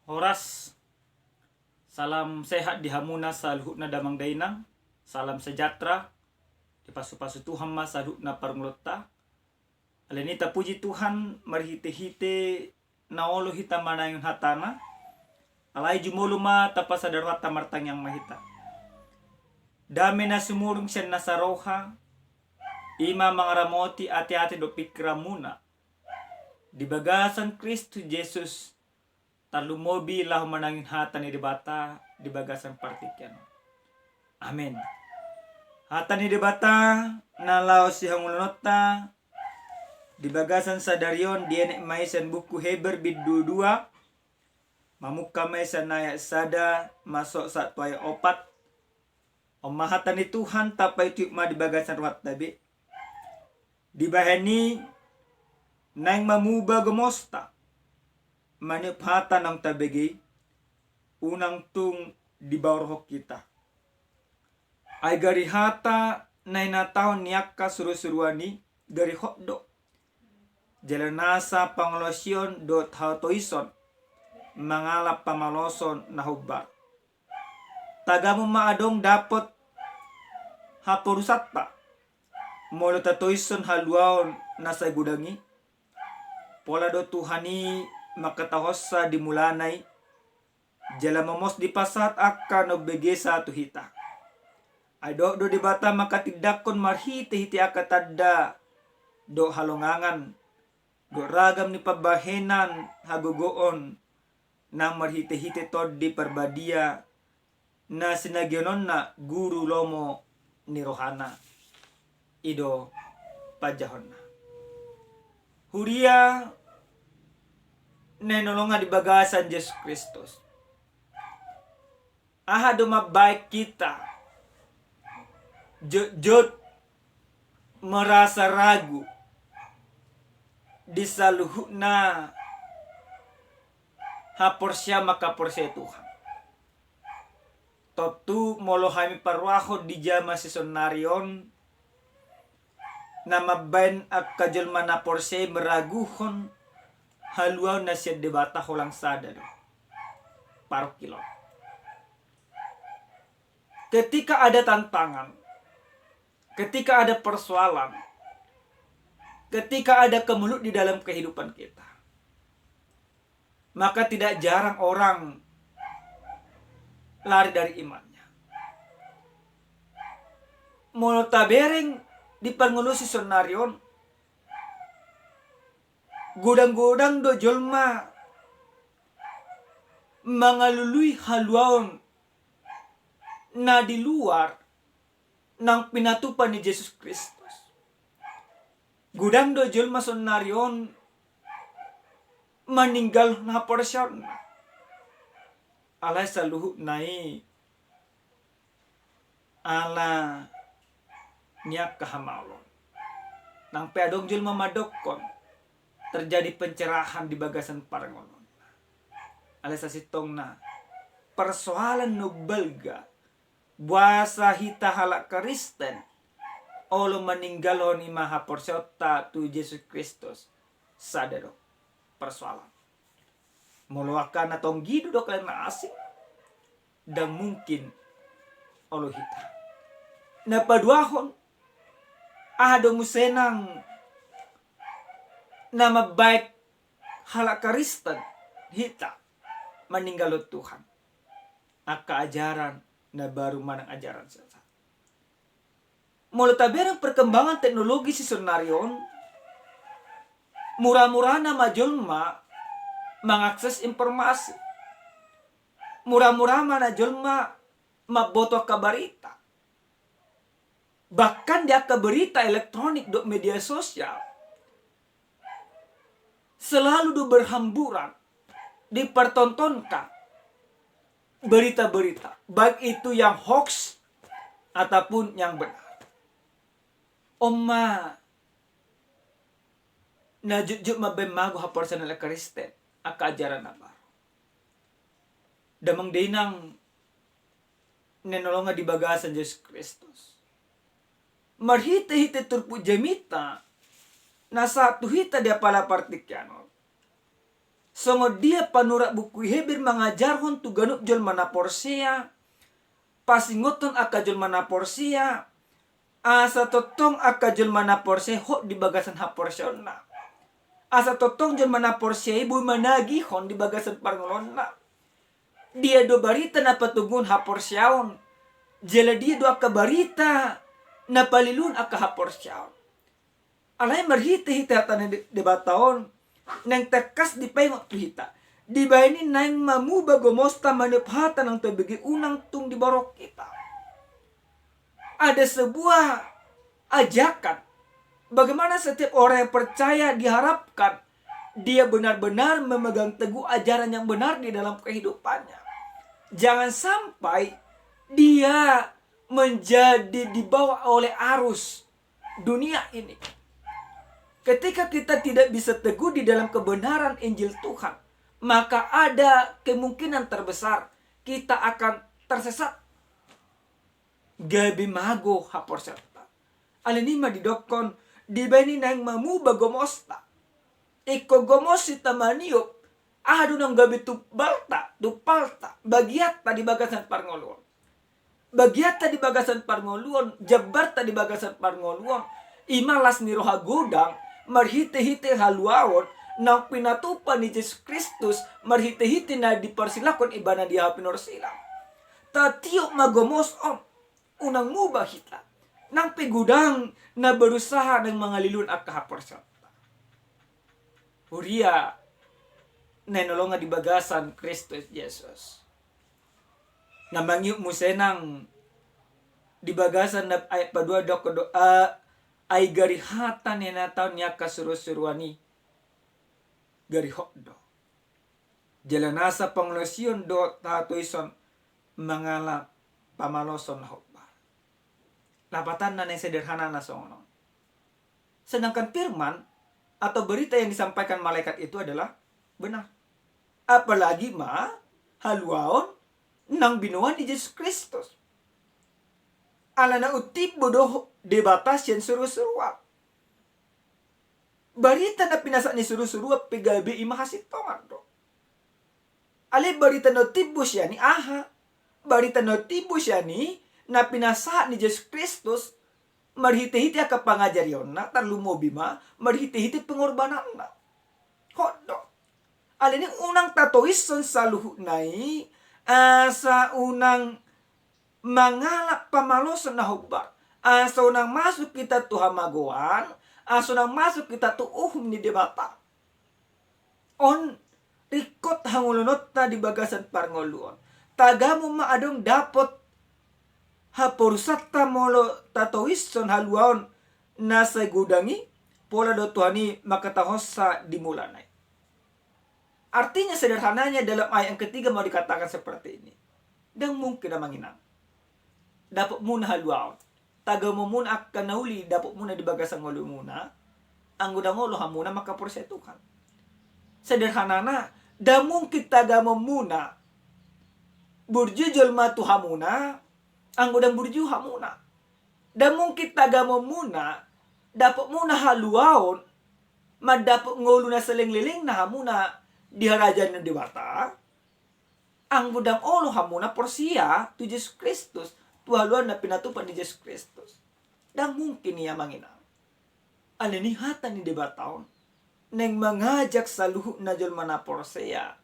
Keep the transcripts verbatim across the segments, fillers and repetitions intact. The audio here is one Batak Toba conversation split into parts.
Horas. Salam sehat di hamuna saluhutna damang dainang. Salam sejahtera. Dipasupasu Tuhan ma saluhutna parngoluonta. Alani i tapuji Tuhan marhitehite na olo hita manangihon hatana. Alai jumolo ma tapasada rohanta, martangiang ma hita. Dame na sumurung sian nasa roha, i ma mangaramoti ateate dohot pingkiranmuna di bagasan Kristus Jesus, tarlumobi laho manangihon hata ni Debata di bagasan partingkian on. Amen. Hata ni Debata na laho sihangoluhononta di bagasan sadari on dienet ma i sian buku Heber bindu dua, mamungka ma i sian ayat sada masuk sahat tu ayat opat. On ma hata ni Tuhan, tapaihutihut ma di bagasan rohanta be. Dibahen i naeng mamuba gomosta maniop hata naung tabege i, unang tung dibaorhon hita. Ai gari hata na hinatahon ni angka surusuruan i gari hot do. Jala nasa pangalaosion dohot hatoison mangalap pamaloson na hombar. Tagamon ma adong dapot haporusanta molo tatoishon haluaon na sai godang i. Pola do Tuhan i mangkatahonsa di mulana i, jala momos dipasahat angka na umbegesa tu hita. Ai dohot do Debata mangkatindangkon marhitehite angka tanda dohot halongangan dohot ragam ni pambahenan hagogoon nang marhitehite Tondi Parbadia na sinagihononna guru lomo ni rohana. I do panjahonna. Huria na hinaholongan di bagasan Jesus Kristus. Aha do mambahen hita jotjot merasa ragu di saluhutna haporseaon mangkaporseai Tuhan? Tontu molo hami parrohahon di jaman sisonari on, na mambahen angka jolma na porsea i meraguhon haluaon na sian Debata holan sada do. Parungkilon. Ketika ada tantangan, ketika ada persoalan, ketika ada kemelut di dalam kehidupan kita, maka tidak jarang orang lari dari imannya. Molo tabereng di parngoluon sisonari on, godang-godang do jolma mangalului haluaon na di luar naung pinatupa ni Jesus Kristus. Godang do jolma sonnari on maninggalhon haporseaonna. Alai saluhutna i ala ni angka hamaolon. Nang pe adong jolma mandokkon terjadi pencerahan di bagasan parngoluonna. Alai sasintongna persoalan na umbalga, boasa hita halak Kristen olo maninggalhon i ma haporseaonta tu Jesus Kristus? Sada do persoalan. Molo angka na tonggi do dohot angka na asing, ndang mungkin olo hita. Na paduahon, aha do muse nang na mambahen halak Kristen hita maninggalhon Tuhan? Angka ajaran na baru manang ajaran sesat. Molo tabereng perkembangan teknologi sisonnari on, mura-murana ma jolma mangakses informasi. Mura-mura ma na jolma mamboto angka barita. Bahkan di angka berita elektronik dohot media sosial, selalu do berhamburan dipertontonkan berita-berita, baik itu yang hoax ataupun yang benar. On ma na jotjot mambahen mago haporseaon halak Kristen, angka ajaran na baru. Damang dainang na hinaholongan di bagasan Jesus Kristus, marhitehite turpuk jamita na sahat tu hita di apala partingkian on, Songon dia panurat buku Heber mangajarhon tu ganup jolma na porsea, pasingothon angka jolma na porsea, asa tongtong angka jolma na porsea hot di bagasan haporseaonna. Asa tongtong jolma na porsea i boi managihon di bagasan parngoluonna. Dia do barita na patoguhon haporseaon? Jala dia do angka barita na paliluhon angka haporseaon? Alai marhitehite hata ni De-, Debata on, naeng tangkas dipaingot tu hita. Dibahen i naeng mamuba gomosta maniop hata naung tabege, unang tung diborok hita. Ada sebuah ajakan. Bagaimana setiap orang yang percaya diharapkan dia benar-benar memegang teguh ajaran yang benar di dalam kehidupannya. Jangan sampai dia menjadi dibawa oleh arus dunia ini. Ketika kita tidak bisa teguh di dalam kebenaran Injil Tuhan, maka ada kemungkinan terbesar kita akan tersesat. Gabe mago haporseaonta. Alani i ma didokkon, dibahen i naeng mamuba gomosta. Ingkon gomos hita maniop aha do naung gabe tumbalta, tumpalta, bagianta di bagasan parngoluon. Bagianta di bagasan parngoluon, jambarta di bagasan parngoluon, i ma las ni roha godang, marhitehite haluaon naung pinatupa ni Jesus Kristus, marhitehite na diparsilangkon ibana di aha pinorsila. Tatiop ma gomos on, unang muba hita. Nang pe godang na berusaha naeng mangaliluhon angka haporseaonta. Huria na hinaholongan di bagasan Kristus Jesus. Na mangihuthon muse nang di bagasan na ayat paduahon, didokkon do, a, ai gari hata ni na taon ni angka surusuruan i gari hot do. Jala nasa pangalaosion do tatoishon mangalap pamaloson na hombar. Lapatanna naeng sederhanana songon on. Sedangkan firman atau berita yang disampaikan malaikat itu adalah benar. Apalagi ma haluaon naung binoan ni Jesus Kristus. Alana umtimbo do Debata sian surusuruan. Barita na pinasahat ni surusuruan pe gabe i ma hasintongan do. Alai barita na umtimbo sian i aha? Barita na umtimbo sian i na pinasahat ni Jesus Kristus marhitehite angka pangajarionna, tarlumobi ma marhitehite pengorbananna. Hot do. Alani i unang tatoishon saluhutna i, asa unang mangalap pamaloson na hombar, asa unang masuk hita tu hamagoan, asa unang masuk hita tu uhum ni Debata. On ringkot hangoluonta di bagasan parngoluon. Tagamon ma adong dapot haporusanta molo tatoishon haluaon na sai godang i, pola do Tuhan i mangkatahonsa di mulana i. Artinya sederhananya dalam ayat yang ketiga mau dikatakan seperti ini. Ndang mungkin amang inang dapotmuna haluaon. Tagamonmuna angka na uli dapotmuna di bagasan ngolumuna, anggo ndang olo hamuna mangkaporseai Tuhan. Sederhanana, ndang mungkin tagamonmuna burju jolma tu hamuna, anggo ndang burju hamuna. Ndang mungkin tagamonmuna dapotmuna haluaon mandapot ngolu na salelenglelengna hamuna di harajaon ni Debata, anggo ndang olo hamuna porsea tu Jesus Kristus, tu haluaon na pinatupa ni Jesus Kristus. Ndang mungkin i amang inang. Alani i hata ni Debata on naeng mangajak saluhutna jolma na porsea,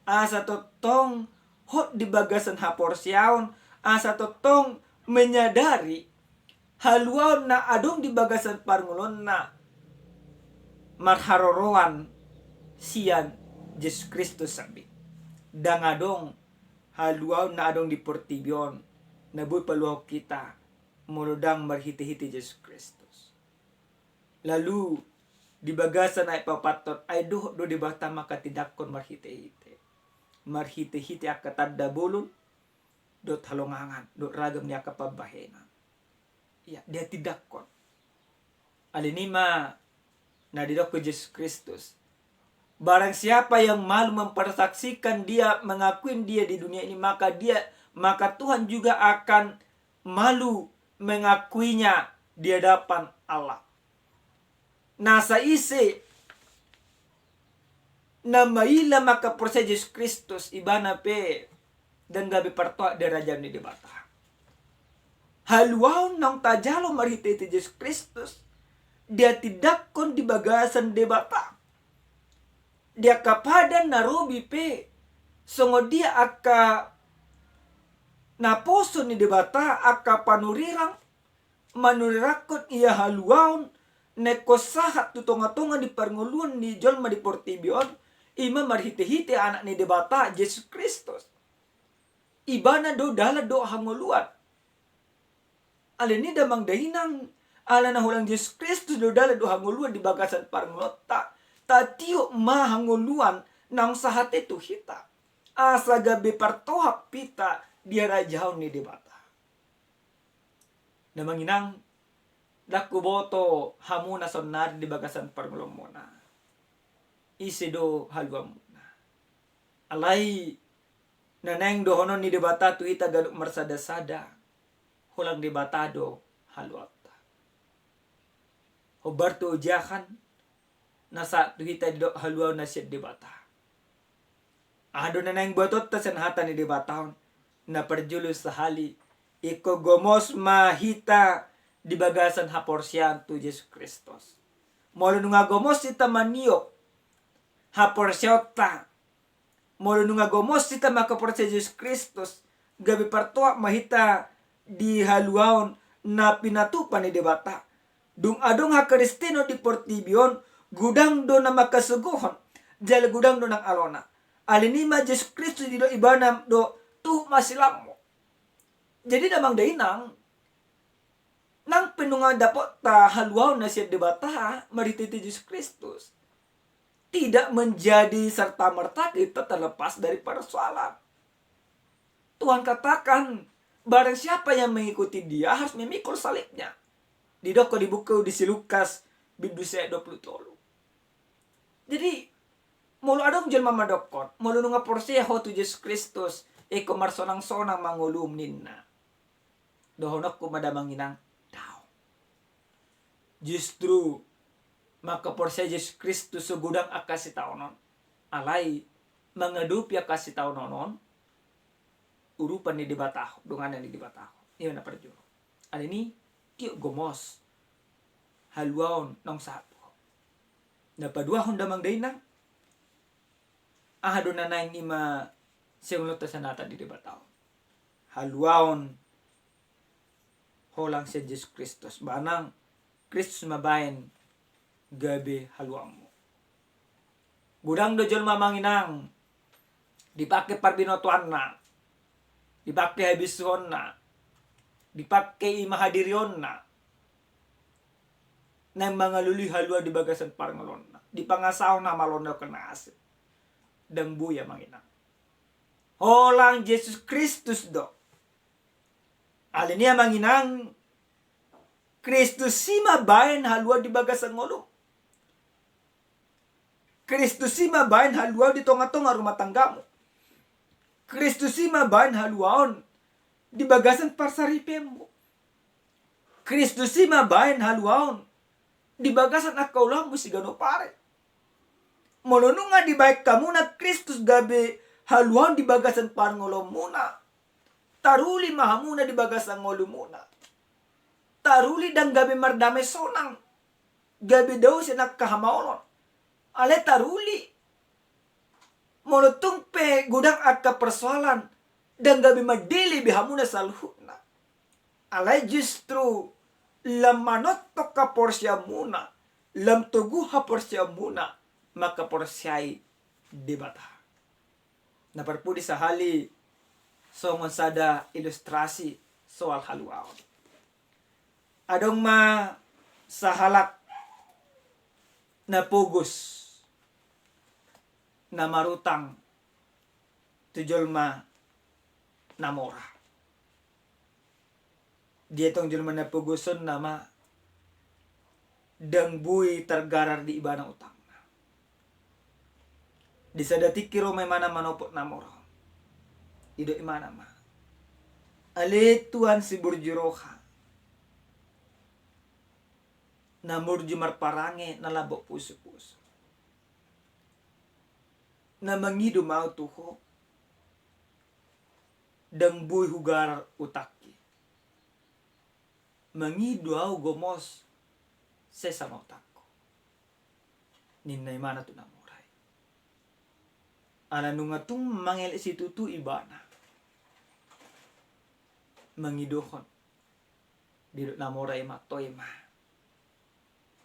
asa tongtong hot di bagasan haporseaon, asa tongtong menyadari haluaon na adong di bagasan parngoluonna marharoroan sian Jesus Kristus sambing. Ndang adong haluaon na adong di portibi on na boi paluahon hita molo ndang marhitehite Jesus Kristus. Lalu di bagasan ayat paopathon, ai dohot do Debata mangkatindangkon marhitehite, marhitehite angka tanda bolon dohot halongangan dohot ragam ni angka pambahenan. Ia, diatindangkon. Alani i ma na didokkon Jesus Kristus, barang siapa yang malu mempersaksikan dia, mengakui dia di dunia ini, maka dia, maka Tuhan juga akan malu mengakuinya di hadapan Allah. Nasa ise Na maila mangkaporseai Jesus Kristus, ibana pe ndang gabe partohap di harajaon ni Debata. Haluaon naung tajalo marhitehite Jesus Kristus dihatindanghon di bagasan Debata. Di angka padan na robi pe, songon dia angka naposo ni Debata, angka panurirang, manurirangkon ia haluaon na ingkon sahat tu tongatonga ni parngoluon ni jolma di portibi on, i ma marhitehite Anak ni Debata, Jesus Kristus. Ibana do dalan dohot hangoluan. Alani i damang dainang, ala na holan Jesus Kristus do dalan dohot hangoluan di bagasan parngoluonta, tatiop ma hangoluan naung sahat i tu hita, asa gabe partohap hita di harajaon ni Debata. Damang inang, ndang huboto hamuna saonnari di bagasan parngoluonmuna, ise do haluaonmuna. Alai na naeng dohonon ni Debata tu hita ganup marsadasada, holan Debata do haluaonta. Hombar tu ojahan na sahat tu hita didok haluaon na sian Debata. Aha do na naeng buatonta sian hata ni Debata on? Na parjolo sahali, ingkon gomos ma hita di bagasan haporseaon tu Jesus Kristus. Molo nunga gomos hita maniop haporseaonta, molo nunga gomos hita mangkaporseai Jesus Kristus, gabe partohap ma hita di haluaon na pinatupa ni Debata. Dung adong hakristenon di portibi on, godang do na mangkasogohon, jala godang do nang alona. Alani i ma Jesus Kristus didok ibana do, tuhuk ma silammu. Jadi damang dainang, nang pe nunga dapotta haluaon na sian Debata marhitehite Jesus Kristus, tidak menjadi serta-merta kita terlepas dari persoalan. Tuhan katakan, barang siapa yang mengikuti Dia harus memikul salibnya. Didok di buku di si Lukas, bindu sae dua pulu tolu. Jadi, molo adong jolma mandokkon, molo nunga porsea ho tu Jesus Kristus, ingkon marsonang-sonang ma ngolum ninna. Dohononku ma damang inang, daong. Justru mangkaporseai Jesus Kristus so godang angka sitaonon. Alai mangadopi angka sitaonon on, urupan ni Debata ho, donganan ni Debata ho. I ma na parjolo. Alani i, tiop gomos haluaon naung sahat tu ho. Na paduahon damang dainang, aha do na naeng i ma sian ngolunta sian hata ni Debata on? Haluaon holan sian Jesus Kristus, manang Kristus ma baen gabe haluaonmu. Godang do jolma amang inang, dipangke parbinotoanna, dipangke habisuhonna, dipangke ima hadirionna, naeng mangalului haluaon di bagasan parngoluonna, dipangasahon hamalonna dohot na asing. Ndang boi amang inang. Holan Jesus Kristus do. Alani i amang inang, Kristus i ma baen haluaon di bagasan ngolum. Kristus i ma baen haluaon di tongatonga rumah tanggamu. Kristus i ma baen haluaon di bagasan parsaripeonmu. Kristus i ma baen haluaon di bagasan angka ulaonmu siganup ari. Molo nunga dibaen hamuna Kristus gabe haluaon di bagasan parngoluonmuna, taruli ma hamuna di bagasan ngolumuna. Taruli ndang gabe mardame sonang, gabe dao sian angka hamaolon. Alai taruli, molo tung pe godang angka persoalan, ndang gabe mandele be hamuna saluhutna. Alai justru lam manongtong haporseaonmuna, lam togu haporseaonmuna, mangkaporseai Debata. Na parpudi sahali, songon sada ilustrasi soal haluaon. Adong ma sahalak na pogos na marutang tu jolma na mora. Dietong jolma na pogos on nama ndang boi targarar di ibana utangna. Di sada tingki ro ma imana manopot na mora on. Didok imana ma, ale Tuan si burju roha, na burju marparange, na lambok pusupusu. Na mangido ma au tu ho, ndang boi hugarar utangki. Mangido au gomos sesa ma utangku, ninna imana tu na mora i. Ala nunga tung mangelek situtu ibana, mangidohon, didok na mora i ma, toe ma.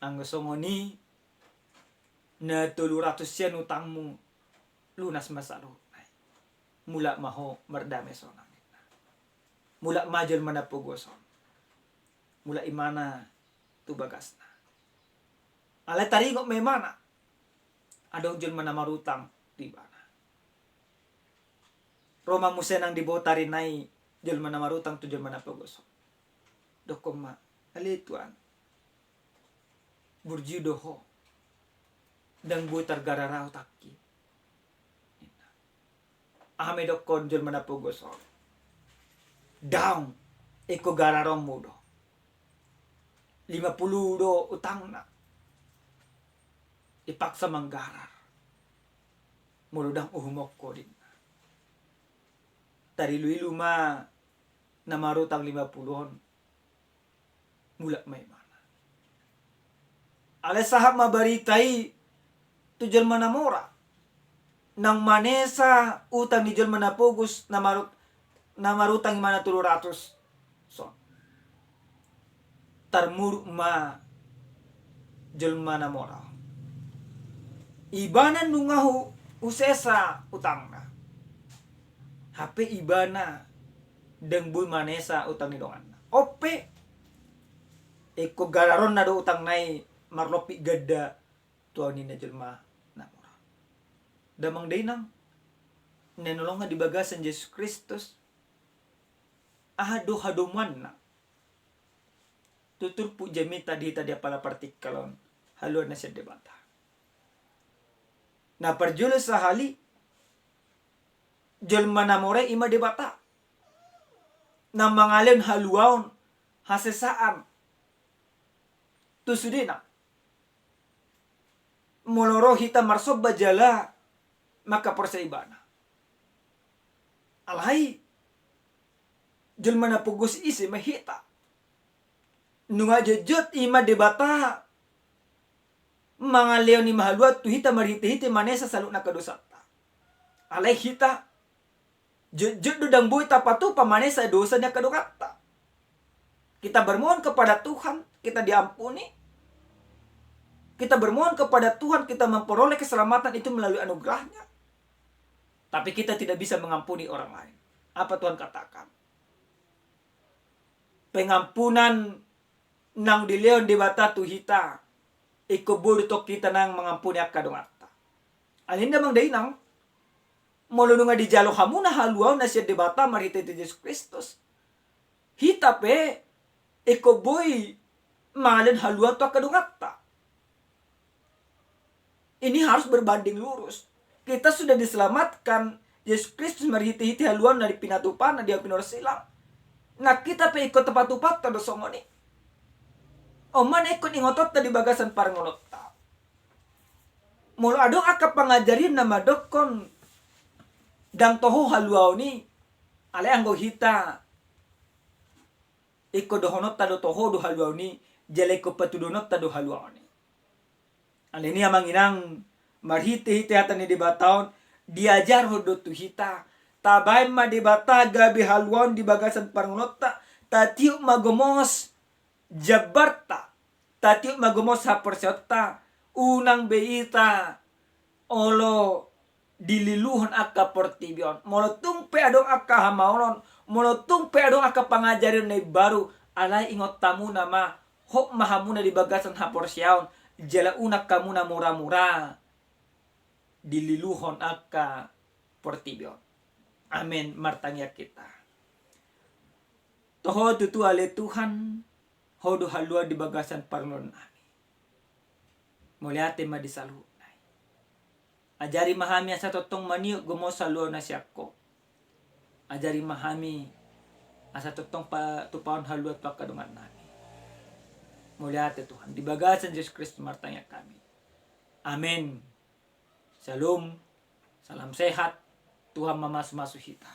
Anggo songon i, na tolu ratus sian utangmu lunas ma saluhutna i. Mulak ma ho mardame sonang, ninna. Mulak ma jolma na pogos on. Mulak imana tu bagasna. Alai taringot ma imana, adong jolma na marutang tu ibana. Ro ma muse nang di botari nai jolma na marutang tu jolma na pogos on. Dokkon ma, ale tuan, burju do ho, ndang boi targarar au utangki, ninna. Aha ma didokkon jolma na pogos on? Daong, ingkon gararonmu do. Lima pulu do utangna. Dipaksa manggarar. Molo ndang uhumon ho, ninna. Tariluilu ma na marutang lima pulu on. Mulak ma imana. Alai sahat ma barita i tu jolma na mora. Nang manesa utang ni jolma na pogos na marut-, na marutang imana tolu ratus. So. Tarmuruk ma jolma na mora. Ibana nunga hu-, husesa utangna. Hape ibana ndang boi manesa utang ni donganna. On pe, ingkon gararonna do utangna i marlompit ganda tu ahu, ninna jolma na mora. Damang dainang na hinaholongan di bagasan Jesus Kristus, aha do hadomuanna? Tutu turpuk jamita di hita di apala partingkian on, haluaon na sian Debata. Na parjolo sahali, jolma na mora i ma Debata. Na mangalehon haluaon, hasesaan tu sudena. Molo ro hita marsomba jala mangkaporseai ibana. Alai jolma na pogos i ise ma hita? Nunga jotjot i ma Debata mangalehon i ma haluaon tu hita marhitehite manesa saluhut angka dosanta. Alai hita jotjot do ndang boi tapatupa manesa dosa ni angka donganta. Kita bermohon kepada Tuhan, kita diampuni. Kita bermohon kepada Tuhan, kita memperoleh keselamatan itu melalui anugerahnya. Tapi kita tidak bisa mengampuni orang lain. Apa Tuhan katakan? Pengampunan nang dilehon Debata tu hita, ingkon boi do tong hita nang mangampuni angka donganta. Alani i, damang dainang, molo nunga dijalo hamuna haluaon na sian Debata marhitehite Jesus Kristus, hita pe ingkon boi mangalehon haluaon tu angka donganta. Ini harus berbanding lurus. Kita sudah diselamatkan Jesus Kristus marhitehite haluaon na pinatupana di api norsilang. Nang hita pe ingkon tapatupanta do songon i. On ma na ingkon ingotonta di bagasan parngoluonta. Molo adong angka pangajarion na mandokkon ndang toho haluaon i, alai anggo hita ingkon dohononta do toho do haluaon i, jala ingkon patuduhononta do haluaon i. Alani i, amang inang, marhitehite hata ni Debata on, diajarhon do tu hita, tabaen ma Debata gabe haluaon di bagasan parngoluonta, tatiop ma gomos jambarta, tatiop ma gomos haporseaonta, unang be hita olo dililuhon angka portibi on. Molo tung pe adong angka hamaolon, molo tung pe adong angka pangajarion na imbaru, alai ingot hamuna ma, hot ma hamuna di bagasan haporseaon, jala unang hamuna mura-mura dililuhon angka portibi on. Amen. Martangiang hita. Toho tutu ale Tuhan, Ho do haluaon di bagasan parngoluon nami. Mauliate ma di saluhutna i. Ajari ma hami asa tongtong maniop gomos haluaon na sian Ho. Ajari ma hami asa tongtong patupahon haluaon tu angka dongan nami. Mauliate Tuhan, di bagasan Jesus Kristus martangiang hami. Amen. Shalom. Salam sehat. Tuhan mamasu-masu hita.